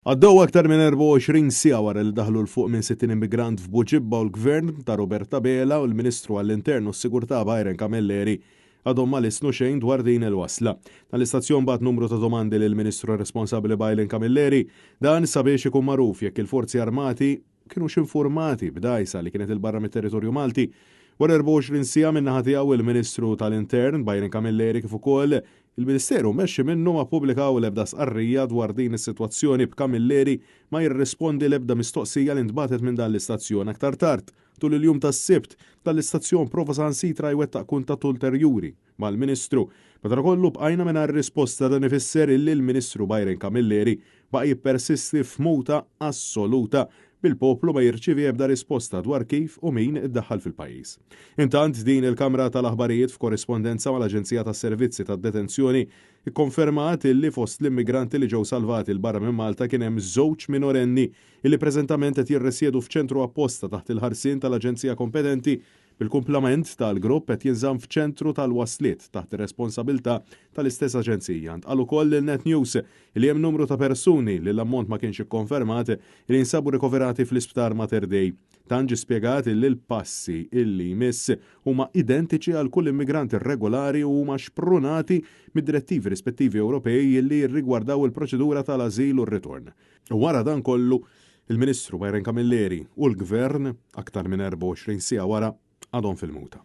Għaddew aktar minn 24 siegħa wara li daħlu 'l fuq minn 60 immigrant f'Buġibba u l-Gvern ta' Robert Abela u l-Ministru għall-Intern u s-Sigurtà Byron Camilleri għadhom ma lissnu xejn dwar din il-wasla. Dan l-istazzjon bagħat numru ta' domandi lill-Ministru responsabbli Byron Camilleri, dan sabiex ikun magħruf jekk il-Forzi Armati kinux infurmati b'dgħajsa li kienet 'il barra mit-territorju Malti. Wara 24 siegħa min-naħa tiegħu il-Ministru tal-Intern Byron Camilleri kif ukoll il-Ministeru mmexxi minnu ma ppubblikaw l-ebda stqarrija dwar din is-sitwazzjoni b'Camilleri ma jirrispondi l-ebda mistoqsija li ntbagħtet minn dan l-istazzjon aktar tard tul il-jum tas-Sibt. Dan l-istazzjon prova saħansitra jwettaq kuntatt ulterjuri mal-Ministru. Madankollu bqajna mingħajr risposta dan ifisser illi l-Ministru Byron Camilleri baqa' jippersisti f'muta assoluta bil-poplu ma jirċievi ebda risposta dwar kif u min iddaħħal fil-pajjiż. Intant, din il-kamra tal-aħbarijiet f'korrispondenza mal-Aġenzija tas-Servizzi tad-Detenzjoni ikkonfermat illi fost l-immigranti li ġew salvati 'l barra minn Malta kien hemm żewġ minorenni illi preżentament qed jirresjedu f'ċentru apposta taħt il-ħarsien tal-aġenzija kompetenti Bil-kumplament tal-grupp qed jinżamm f'ċentru tal-wasliet taħt ir-responsabilità tal-istess aġenzija. Ntqal ukoll lil Net News li hemm numru ta' persuni li l-ammont ma kienx ikkonfermat li jinsabu rikoverati fl-Isptar Mater Dei. Tant ġie spjegat li l-passi illi jmiss huma identiċi għal kull immigrant irregolari u huma xprunati mid-direttivi rispettivi Ewropej li jirrigwardaw il-proċedura tal-ażil u r-ritorn. Wara dan kollu, Il-Ministru Byron Camilleri u l-Gvern, aktar minn 24 siegħa wara, għadhom fil-muta.